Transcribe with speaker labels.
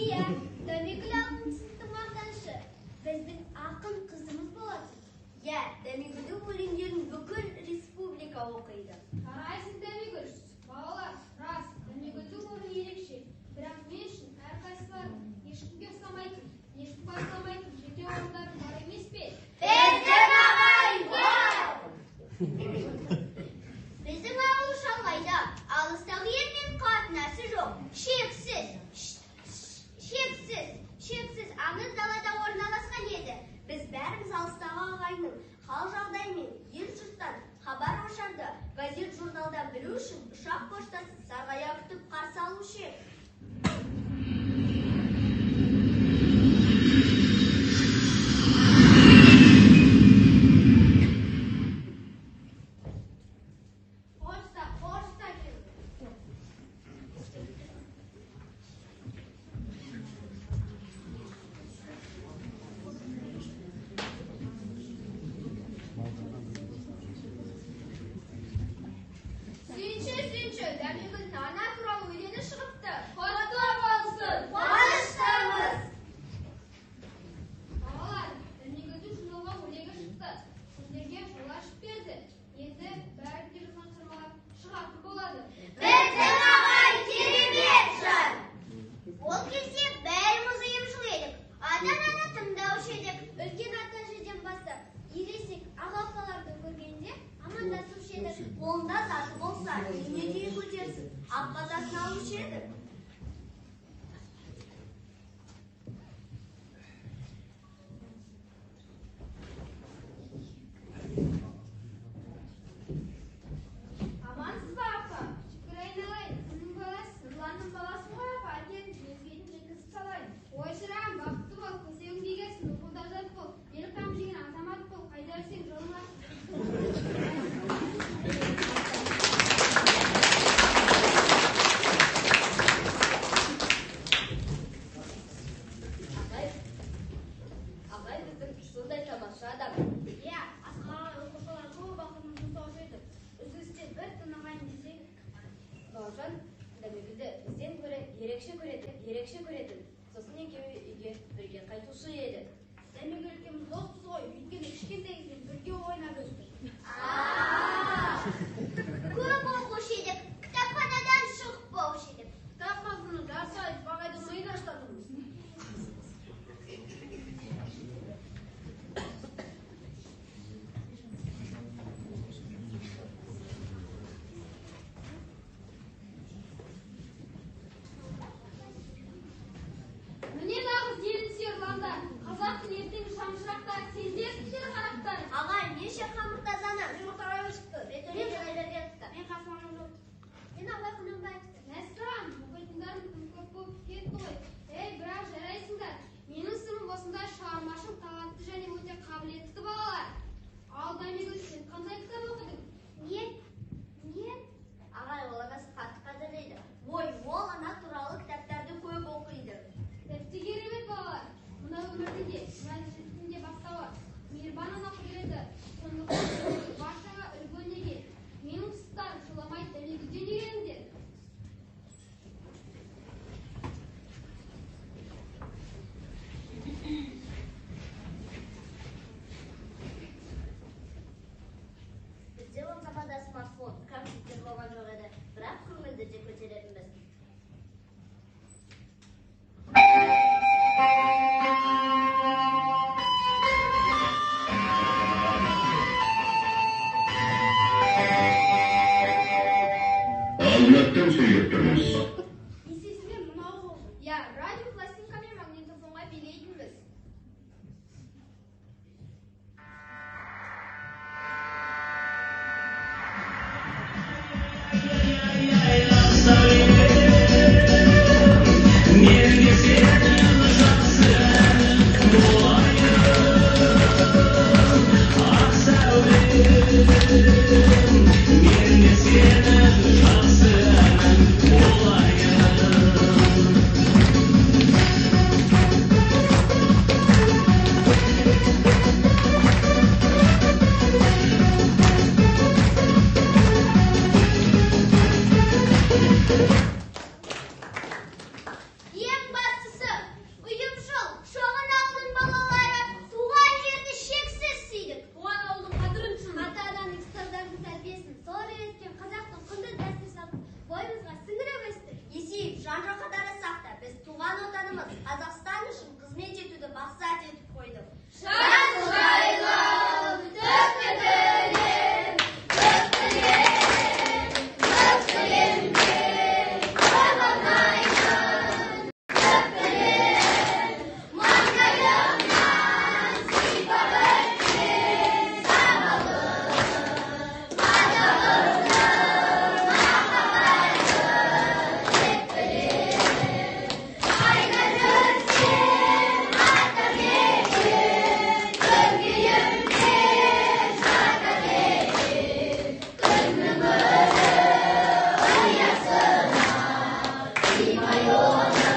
Speaker 1: Иә, Дәмегүл алтын сыныптың мақтанышы. Біздің ақын қызымыз болатын.
Speaker 2: Иә, Дәмегүлдің өлеңдерін бүкіл республика оқиды.
Speaker 3: Жарайсың, Дәмегүл. Балалар, рас, Дәмегүлдің орны ерекше. Бірақ мен үшін әрқайсыларың ешкімге ұқсамайтын, ешкім қайталамайтын жеке орындарың бар емес пе?
Speaker 1: Біздің ағай бар! Біздің ауыл шалғайда, алыстағы елмен қатынасы жоқ. Шексіз, шексіз, шексіз аңыз далада орналасқан еді.
Speaker 2: Біз бәріміз алыстағы ағайынның хал-жағдайы мен ел-жұрттан хабар-ошарды газет-журналдан білу үшін ұшақ поштасын сарғая күтіп қарсы алушы едік.
Speaker 3: Пошта, пошта келді. Сүйінші, сүйінші, Дәмегүлдің ана туралы өлеңі шығыпты. Құтты болсын!
Speaker 1: Қуаныштымыз!
Speaker 3: Балалар, Дәмегүлдің журналға өлеңі шықты. Сендерге жол ашып берді. Енді бәрі де жазған шығармалар шығатын болады.
Speaker 1: Біздің ағай керемет жан! Ол кезде бәріміз ұйымшыл едік. Ата-ананы тыңдаушы едік.
Speaker 2: Үлкен ата-әжеден бастап, ересек аға-апаларды көргенде амандасушы едік. Қолында заты болса, үйіне дейін көтерсін, ақ батасын алушы едік.
Speaker 3: Амансыз ба, апа? Шүкір айналайын, кімнің баласы? Нұрланның баласы ғой, апа, әкеліңіз, өзгеден жеткізіп салайын. Ой, шырағым, бақытты бол, көсегің кегерсін, оқуда жат бол, ел қам жеген азамат бол, қайда жүрсең жолың ашық.
Speaker 2: Ағай, ағай біздің сондай тамаша адам.
Speaker 3: Иә, Асқар ағай оқушылар көп уақытын жұмсаушы еді. Үзілісте бір тынығайын десең,
Speaker 2: Бауыржан Дәмегүлді бізден гөрі ерекше көретін, ерекше көретін. Сосын екеуі үйге бірге қайтушы еді.
Speaker 3: Дәмегүл екеуміз доспыз ғой, өйткені кішкентай кезден бірге ойнап өстік.
Speaker 1: Көп оқушы едік, кітапханадан шықпаушы едік.
Speaker 3: Кітап мазмұны жарыса айтып, ағайдың миын ашытатынбыз. Міне нағыз елін сүйер ұландар, қазақтың ертеңгі шамшырақтары сендерсіңдер қарақтар.
Speaker 2: Ағай, мен Шерхан Мұртазаны.
Speaker 3: Мен Мұхтар Әуезовті.
Speaker 2: Мен Төлеген Айбергеновті.
Speaker 3: Мен Қасым Аманжоловты.
Speaker 1: Мен Абай Құнанбаевты.
Speaker 3: Мәссаған, оқитындарың тым көп болып кетті ғой. Ей, бірақ жарайсыңдар. Менің сырым осындай шығармашыл, талантты және өте қабілетті балалар. Ал Дәмегүл, сен қандай кітап оқыдың?
Speaker 1: Мен, мен
Speaker 2: Ағай, ол анасын қатты қадірлейді. Ой, ол ана туралы кітаптарды көп оқиды.
Speaker 3: Тіпті керемет балалар. Мына өмірдің де, мына тіршіліктің де бастауы. Мейірбан ана құдіреті. Сондықтан Дәмегүл баршаға үлгі өнеге. Менің ұстаздарым жоламай Дәмегүлден үйреніңдер.
Speaker 2: Бізде ол заманда смартфон, компьютер болған жоқ еді. Бірақ көңілді де көтеретінбіз.
Speaker 4: Алматыдан сөйлеп тұрмыз.
Speaker 3: Есесіне мынау болды. Иә, радио пластинка мен магнитофонға билейтінбіз.
Speaker 1: Счастье мое.